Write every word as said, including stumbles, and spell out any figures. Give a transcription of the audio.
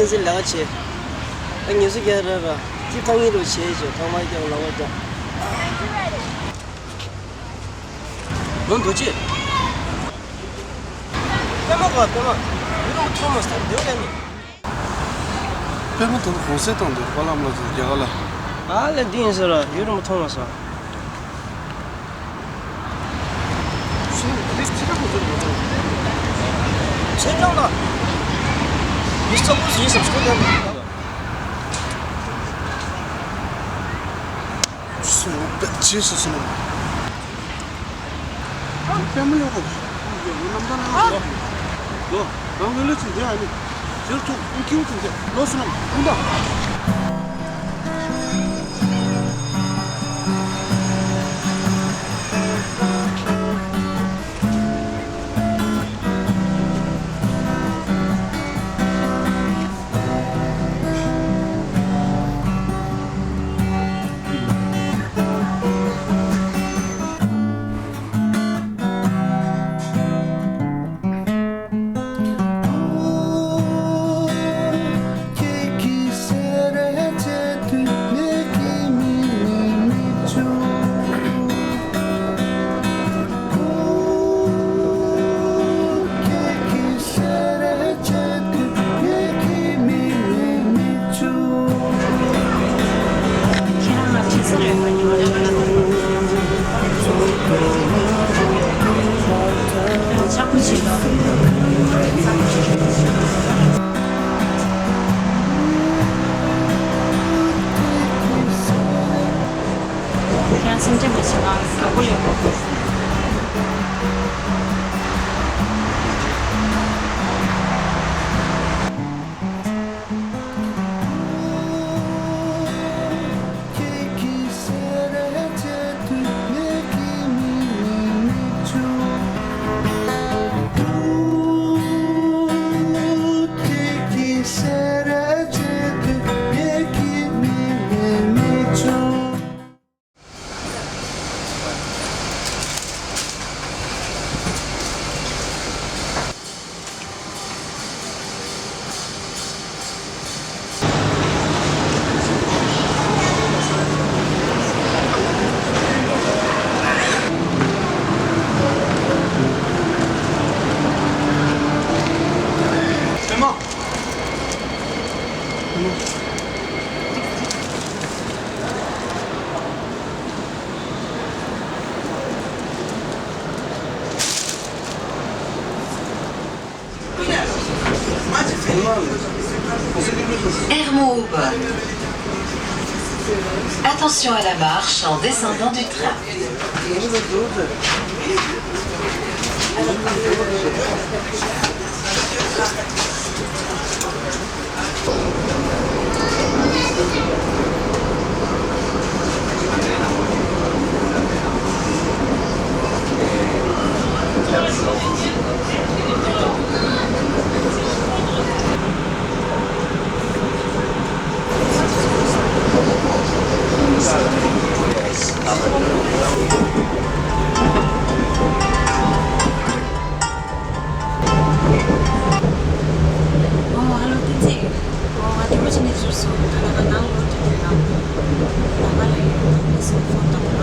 ཚེ་ལས་ཀ་བྱེད། ཨ་ཉི་ཤུ་བརྒྱ་ར་ར། ཅི་ཐང་ངེ་རུ་བྱེད་ཅོ་ཐང་མ་རྒྱག་ལ་བ་རྒྱག་ལོ་འདུག་ཅེ། པད་མ་ག་པད་མ། ཡུ་རུ་མ་ཐོ་མ་སྟར་དེ་བ་ལ་ནི། པད་མ་དང་གོང་སེ་དང་དེ་པ་ལམ་ལ་དེ་རྒྱ་ག་ལ། ཨ་ལེ་འདི་ཡིན་ཟེར་ར་ཡུ་རུ་མ་ཐོ་མ་སོ། ཚོན་ཀྲང་དང་། མི་སོག་པོ་ཟིན་ས་ཚོ་དེ། སོང་པད་ཆེ་སོ་སོ་ནམ། ཨ་པད་མ་ཡོད་གོ། ཡོད་ནམ་ད་ན་ལོ། ལོ། རང་ངོས་ལ་ཅིག་འདི་ཨ་ནི། ཟེར་ཐུག་ཨུ་ཁྱིའུ་ཐུག་ཟེར་ལོ་སོ་ནམ་ཀུན་ད། ཁྱེད་རང་སེམས་ཁྲལ་མ་བྱེད་ང་དགའ་པོ་ལེགས་པོ། Hermont-Aubonne. Attention à la marche en descendant du train. ཨོ་ཧ་ལོ་བསྟན་འཛིན། ཨོ་ང་དེ་མོ་ཅིག་ནས་ཟུར་སོང་། ད་ལ་ང་ནང་ལོག་དུས་དེ་ལ་ནང་ང་ལ་ཡོད་སོང་ཕོན་ཐོག་ལ།